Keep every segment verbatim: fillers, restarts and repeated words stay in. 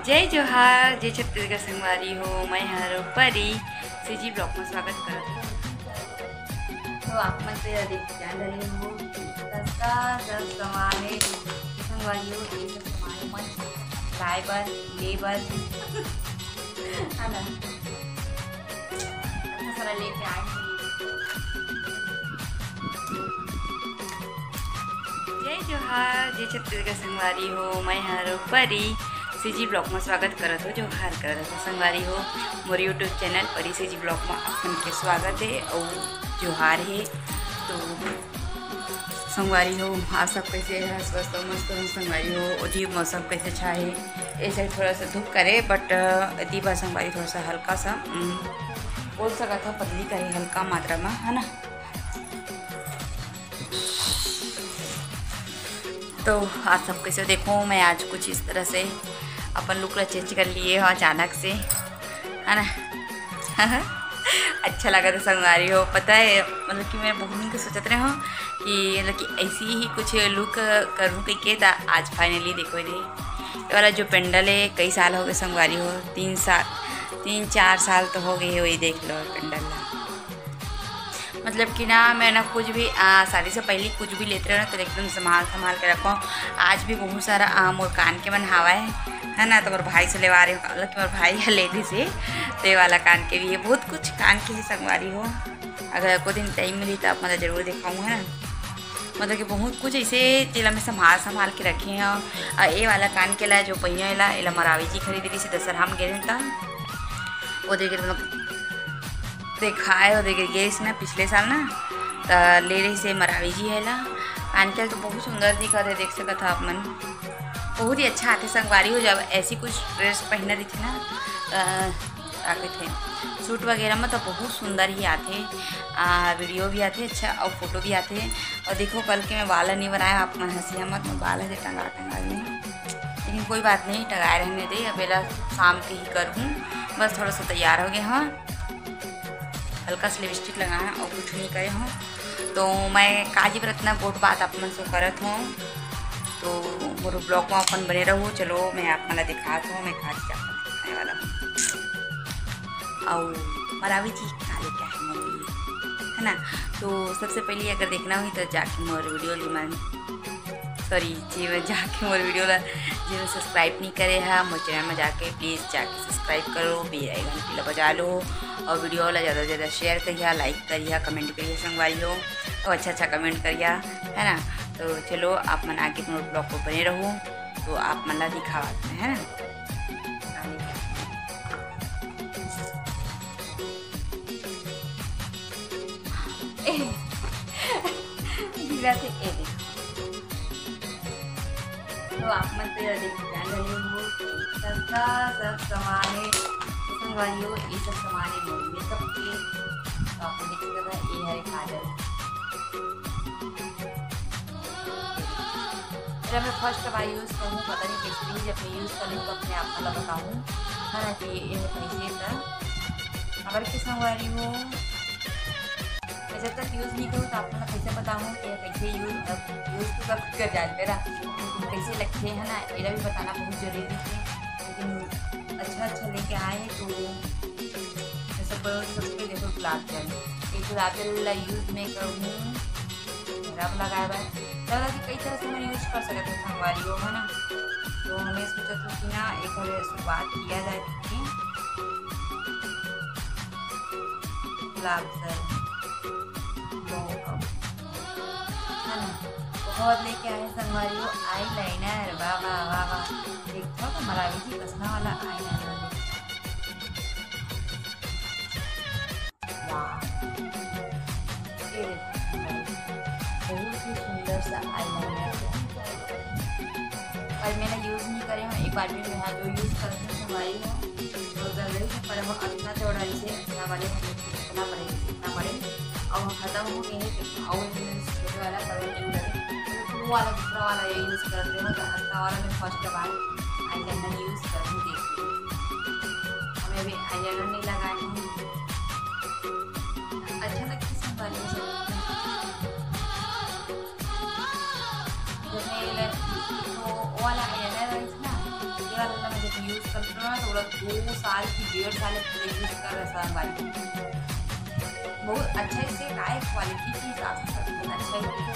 जय जोहार, जय छत्तीसगढ़ संगवारी हो, मैं हर परी सीजी ब्लॉग में स्वागत करत हूँ। तो आप मन तो यह देख जान रहे हो, सस्ता सब सामान है संगवारी हो, ये सब सामान मन लाए बर, ले बर, है ना? इतना सारा लेके आए हैं। जय जोहार, जय छत्तीसगढ़ संगवारी हो, मैं हर परी सीजी ब्लॉग में स्वागत करत हो, जोहार करत हो संगवारी हो। मोर YouTube चैनल परी सीजी ब्लॉग में आप मन के स्वागत है और जोहार है। तो संगवारी हो, आप सब कैसे हैं? स्वस्थ हो, मस्त हो संगवारी हो? ओदी मौसम कैसे अच्छा है? ऐसे थोड़ा सा धूप करे, but अ, एती बार संगवारी थोड़ा सा हल्का सा, उम, बोल सकत हो पतली करे, हल्का मात्रा में, है ना? तो आज सब कैसे देखो, मैं आज कुछ इस तरह से अपन लुक ला चेंज कर लिए हो अचानक से, है ना? अच्छा लगा था संगवारी हो। पता है, मतलब कि मैं बहुत दिन के सोचत रहे हूँ कि, मतलब कि ऐसी ही कुछ लुक करूँ कह के, त आज फाइनली देखो ये, ये वाला जो पेंडल है, कई साल हो गए संगवारी हो, तीन साल, तीन चार साल तो हो गए, वही देख लो पेंडल ला। मतलब कि ना, मैं ना कुछ भी, आ, शादी से पहले कुछ भी लेते रहो ना, तो एकदम संभाल संभाल के रखो। आज भी बहुत सारा, आ, मोर कान के मन हावा है, है ना, तो मोर भाई से लेवा रही हूँ, मतलब कि मोर भाई है लेडीज है, तो ये वाला कान के भी है, बहुत कुछ कान के है संगवारी हो। अगर को दिन टाइम मिली तो आप मतलब जरूर दिखाऊँ, है ना। मतलब कि बहुत कुछ ऐसे जेला मैं संभाल संभाल के रखे हैं। और ये वाला कान के ला जो पहिया ला, एला मरावी जी खरीद रही से दशहरा में गए त, वो देख मतलब देखाए, वो देख गए ना पिछले साल ना, त ले रही से मरावी जी है ला। कान के तो बहुत सुंदर दिखत है, देख सकत हो आप मन, बहुत ही अच्छा आथे संगवारी हो। जब ऐसी कुछ ड्रेस पहनना रही ना, त का कहिथे, शूट वगैरह में तो बहुत सुंदर ही आथे, आ, वीडियो भी आथे अच्छा और फोटो भी आथे। और देखो, कल के मैं बाल नहीं बनाया, आप मन हंसिया मत, मैं बाल है टंगा टंगा में, लेकिन कोई बात नहीं, टंगाए रहने दे। अब एला शाम के ही करहूँ, बस थोड़ा सा तैयार हो गए हाँ, हल्का सा लिपस्टिक लगाए और कुछ नहीं करे हूँ। तो मैं काजी बरतना गोठ बात आप मन से करत हूँ, तो मोर ब्लॉग में अपन बने रहू। चलो, मैं आप मन ला दिखात हूँ, मैं काजी अपन खाने वाला हूँ। और मरावी जी खा ले क्या है मोर लिए, है ना। तो सबसे पहले अगर देखना हुई तो जाके मोर वीडियो ली मन, सॉरी जी, मैं जाके मोर वीडियो ला, जिन्हें सब्सक्राइब नहीं करे है मोर चैनल में जाके प्लीज जाके सब्सक्राइब करो, बेल आइकन ला बजा लो और वीडियो ला ज़्यादा से ज़्यादा शेयर करिया, लाइक करिया, कमेंट करिया संगवारी हो, और अच्छा अच्छा कमेंट करिया, है ना। तो चलो, आप मन आगे मोर ब्लॉग को बने रहो, तो आप मन ला दिखावत में, है ना। गिरा थे, ए देखो। तो आप मन तो यह देख जान रहे हो, सस्ता सब सामान है संगवारी हो, ये सब सामान है मोर मेकअप के। तो आप देख सकते हैं, ये है काजल। जब मैं फर्स्ट बार यूज़ करूँ, पता नहीं कैसे, जब मैं यूज़ करूँ तो अपने आप वाला बताऊँ, है ना, कि ये कैसे था। अगर के संगवारी हो, मैं जब तक यूज़ नहीं करूँ तो आप लोग कैसे बताऊँ कि कैसे यूज़, यूज़ तो सब कर जाते ना, लेकिन कैसे लगते हैं ना, ये भी बताना बहुत जरूरी है। लेकिन अच्छा अच्छा लेके आए तो मैं सब, सबसे पहले देखो गुलाब जल, ये गुलाब जल ला यूज़ मैं करूँ, रब लगाए बर, मतलब कि कई तरह से हम यूज़ कर सकते हैं संगवारी हो, है ना। तो हमें सोचा था कि ना एक बार शुरुआत किया जाए इसकी। गुलाब जल, तो अब, है ना, बहुत लेके आए संगवारी हो, eyeliner, वाह, वाह, वाह, वाह। देखो तो मरावी जी कसना वाला eyeliner। वाह। ये देखो, बहुत ही सुंदर सा eyeliner है। पर मैंने यूज़ नहीं करे हैं, एक बार भी मैं यहाँ जो यूज़ करती हूँ, संगवारी हो, तो जल्दी से, पर वो इतना चौड़ा इसे, इतना बड़े, इतना बड़े, इतना बड़े, और वो खत्म हो गए हैं, तो और भी मैंने छोटे वाला कलर नहीं लगे, तो वो वाला दूसरा वाला ये यूज़ करते हो, तो हल्का वाला मैं फर्स्ट बार eyeliner यूज़ करूँगी। हमें भी eyeliner नहीं लगाए हैं, अच्छा लगता है संगवारी हो। जब मैं ये लग-, तो वो वाला eyeliner है ना, ये वाला मैं जब यूज़ करती हूँ ना, तो ओला दो साल की डेढ़ साल पूरे यूज़ कर रहे संगवारी। बहुत अच्छा, इससे काय क्वालिटी के हिसाब से सब कुछ अच्छा ही है।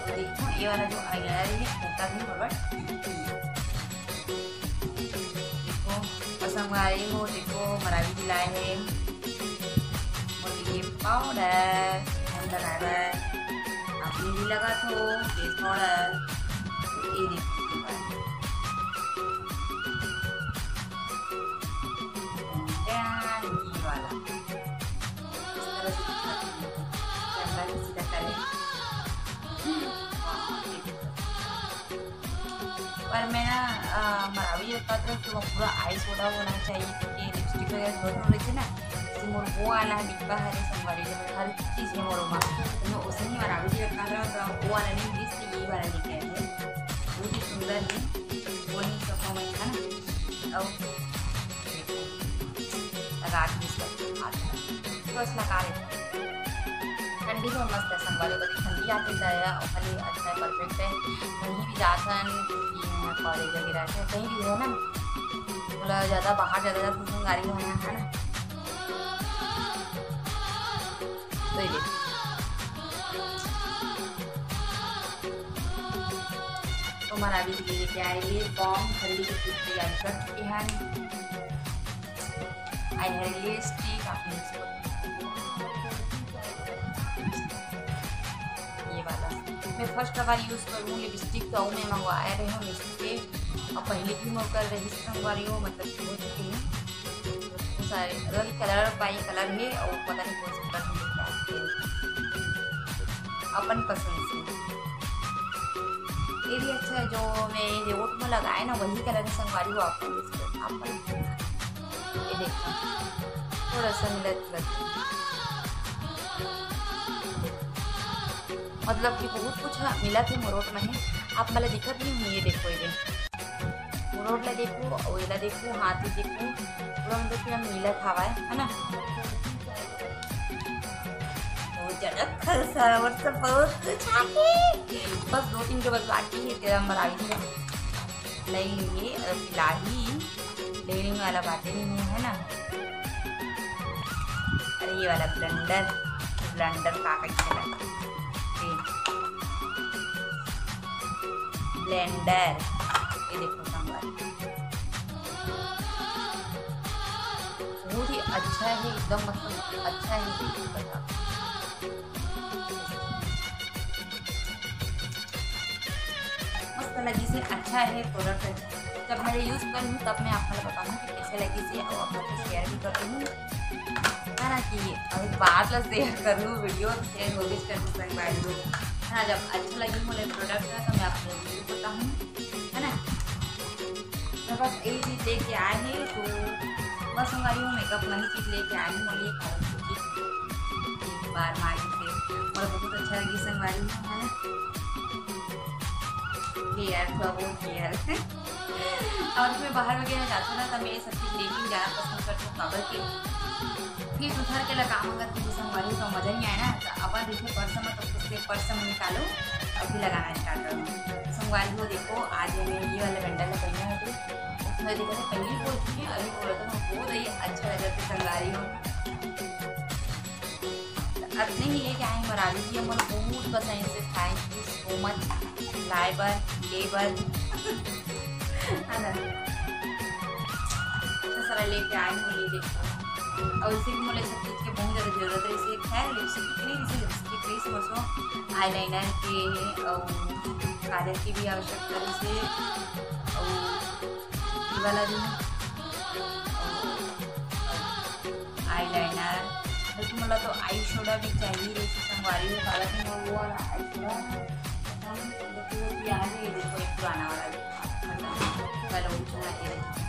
देखो, ये वाला जो आईलाइनर है, होता भी बड़ा ठीक है। देखो, और संगवारी हो, देखो, मरावी भी लाए हैं। और ये पाउडर हम लगाए बर, आप मन भी लगा दो फेस पाउडर। ये देखो, ये वाला इस तरह से दिखता है। कैमरा भी सीधा करे। पर मैं ना, अ, मरावी एकत्र तो पूरा आई शेडो होना चाहिए, क्योंकि लिपस्टिक वगैरह बहुत होना चाहिए ना, तो मोर वो वाला डिब्बा हरे संगवारी, जो हर चीज़ है मोर मा, तो मैं उसे ही मरावी जी रखना रहा, तो वो वाला नहीं मिलिस, तो ये वाला लेके आए थे। बहुत ही सुंदर है, वो नहीं सकता मैं, है ना। अब लगा के इसका हाथ में। तो इसमें का रहता है? ठंडी में मस्त है संगवारी, कभी ठंडी आती जाए, और खाली अच्छा है, परफेक्ट है। कहीं भी जाथन, कॉलेज वगैरह से कहीं भी है ना, बोला ज़्यादा बाहर ज़्यादा जाथन संगवारी हो, है ना। तो ये देखो, तो मरावी जी लेके आए ये बॉम, ठंडी की पूरी तैयारी कर चुके हैं। आई है लिपस्टिक, आपने इसको, ये वाला मैं फर्स्ट बार यूज़ करूँ लिपस्टिक, तो मैं मंगवाए रहे हूँ मिशो से, और पहले भी मोर कर रही संगवारी हो, मतलब हो चुकी है। सारे अलग कलर बाई कलर है, और पता नहीं कौन सा कलर है, क्या है, अपन पसंद से। ये भी अच्छा है, जो मैं ये ओठ में लगाए ना, वही कलर है संगवारी हो, अपन, अपन ये देखो, थोड़ा सा मिला जुला के। मतलब कि बहुत कुछ मिला थे मोर ओठ में है, आप मला दिखत नहीं हुई। ये देखो, ये देखो, मोर ओठ ला देखो, और एला देखो, हाथ ही देखो, पूरा मतलब कि हम मिला था है, है ना। बहुत ज्यादा खलसा और सब बहुत कुछ आके, बस दो तीन के बस बाकी है, तेरा मरावी है। नहीं, ये, अ, पिलाही, लेने वाला बातें नहीं है, है ना। अरे, ये वाला ब्लेंडर, ब्लेंडर का कइसे लगथे? ब्लेंडर, ये देखो संगवारी, बहुत ही अच्छा है, एकदम मतलब अच्छा है, देखो बता। मस्त लगी से, अच्छा है प्रोडक्ट। जब मैं यूज़ करूँ तब मैं आप मन ल बताऊँ कि कैसे लगी से, और आप मन से शेयर भी कर दूँ, है ना, कि अभी बात ला शेयर करूँ, वीडियो शेयर वो भी कर दूँ संगवारी लोग, है ना। जब अच्छा लगी मोला प्रोडक्ट है तो मैं आप लोग को बताऊँ, है ना। तो बस यही चीज़ लेके आए हैं, तो बस संगवारी हो, मेकअप नहीं चीज़ लेके आए हैं, बोलिए एक बार मारी से, और बहुत अच्छा लगी संगवारी हो, है ना। केयर, थोड़ा बहुत केयर। और मैं बाहर वगैरह जाती हूँ ना, तब मैं ये सब चीज़ लेके जाना पसंद करती हूँ, काबर कि फिर उधर के ला काम अगर किसी संगवारी तो मज़ा नहीं आए ना, तो अपन देखिए पर्स में, तो उससे पर्स में निकालो और फिर लगाना स्टार्ट करो। संगवारी हो, देखो, आज मैं ये वाला बंडल पहना है, तो उसमें देखो, तो पहले बोल चुकी हूँ, अभी बोला तो मैं बहुत ही अच्छा लगा थे संगवारी हो। अतने ही लेके आए मोर आलू जी, मोला बहुत पसंद से, thank you so much। लाए बर, ले बर, है ना, इतना सारा लेके आए हूँ, ये देखो। और इसे भी मोला सब चीज़ के बहुत ज़्यादा जरूरत रही, इसे खैर लिपस्टिक के लिए, इसे लिपस्टिक के लिए समझो, eyeliner के और काजल की भी आवश्यकता रही से, और ये वाला भी है, और eyeliner, बल्कि मोला तो eye shadow भी चाहिए रही से संगवारी हो, हालांकि मैं वो वाला eye shadow खत्म, लेकिन वो भी आ गई, देखो एक पुराना वाला भी खत्म, कल वो चुना के रखी।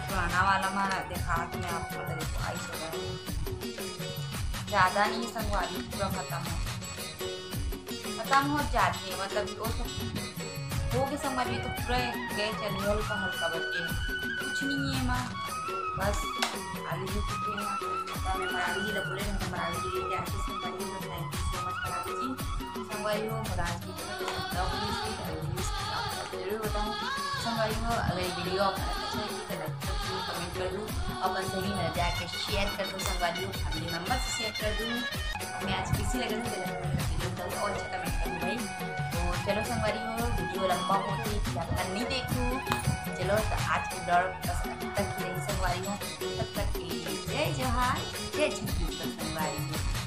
पुराना वाला मैं दिखा के मैं आपको बता देती हूँ, eye shadow है। ज़्यादा नहीं संगवारी, पूरा खत्म हो, खत्म हो जाते हैं, मतलब वो सब हो गए संगवारी, तो पूरा गए चलिए, हल्का हल्का बचे, कुछ नहीं है माँ, बस खाली हो चुके हैं। तो मैं मरावी जी ला बोले, मैं मरावी जी लेके आके संगवारी हो, thank you so much Maravi जी। संगवारी हो, मोर आज की video पसंद आए हो, please like, reviews, जरूर बताओ संगवारी हो। अगर ये वीडियो आप अच्छा लगे तो लाइक कर दो, कमेंट कर दो, अपन सहेली में जाके शेयर कर दो संगवारी हो, फैमिली मेंबर से शेयर कर दो। हमें आज कैसी लगी वीडियो बताओ और अच्छा कमेंट कर दो भाई। तो चलो संगवारी हो, वीडियो लंबा हो गई कि आपका नहीं देखो। चलो तो आज के ब्लॉग बस अभी तक ही रही संगवारी हो, तब तक के लिए जय जोहार, जय छत्तीसगढ़ संगवारी हो।